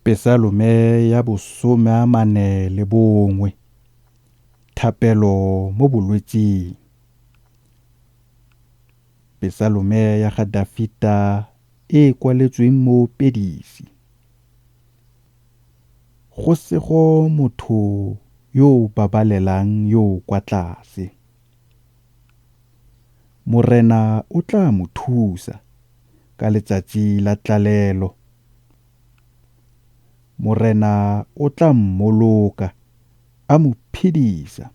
Pesalome ya bosome a 41. Thapelo mo bolwetsing. Pesalome ya ga Dafita e e kwaletsweng moopedisi. Go sego motho yo o babalelang yo o kwa tlase. Morena o tla mo thusa ka letsatsi la tlalelo. Morena o tla mmoloka a mo phedisa.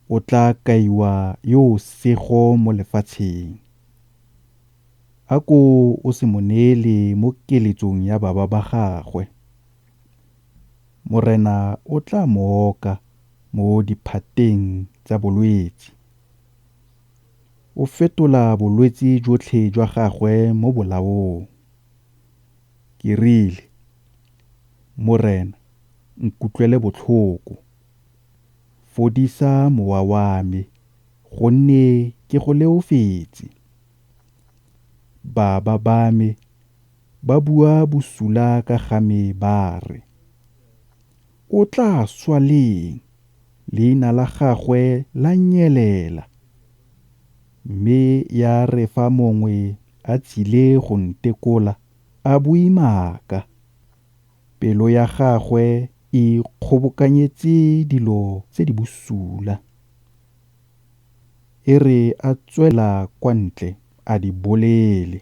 O tla kaiwa yo o sego mo lefatsheng. A ko o se mo neele mo keletsong ya baba ba gagwe. Morena o tla mo oka mo diphateng tsa bolwetse. O fetola bolwetse jotlhe jwa gagwe mo bolaong. Ke rile, Morena, nkutlwele botlhoko! Fodisa mowa wa me, gonne ke go leofetse. Baba ba me ba bua bosula ka ga me ba re, O tla swa leng, leina la gagwe la nyelela? Mme ya re fa mongwe a tsile go ntekola, a bue maaka. Pelo ya gagwe e ikgobokanyetse dilo tse di bosula. E re a tswela kwa ntle a di bolele.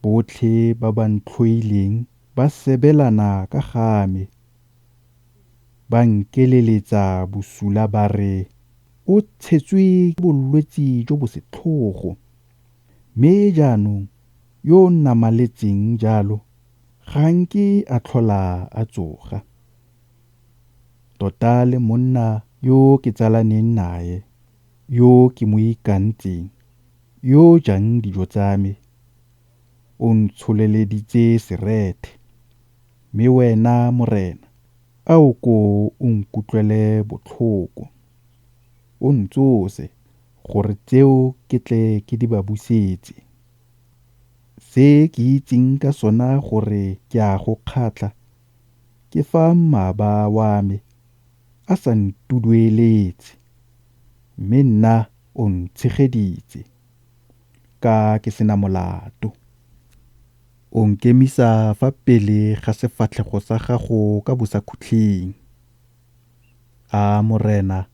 Botlhe ba ba ntlhoileng ba sebelana ka ga me. Ba nkeleletsa bosula ba re, O tshetswe ke bolwetse jo bo setlhogo. Mme jaanong yo o namaletseng jalo ga a nke a tlhola a tsoga. Tota le monna yo ke tsalaneng nae, yo ke mo ikantseng, yo o jang dijo tsa me, o ntsholeleditse serethe. Mme wena, Morena, a o ko o nkutlwele botlhoko! O ntsose, gore tseo ke tle ke di ba busetse. Se ke itseng ka sona gore ke a go kgatlha, ke fa mmaba wa me a sa ntudueletse, mme nna o ntshegeditse, ka ke se na molato. O nkemisa fa pele ga sefatlhego sa gago ka bosakhutleng. A Morena,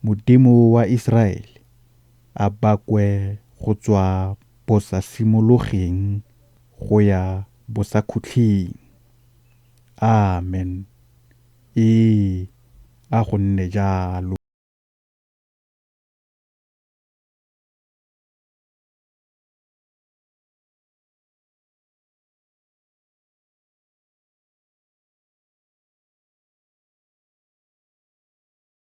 Modimo wa Iseraele, a bakwe go tswa bosasimologeng go ya bosakhutleng. Amen. Ee, a go nne jalo.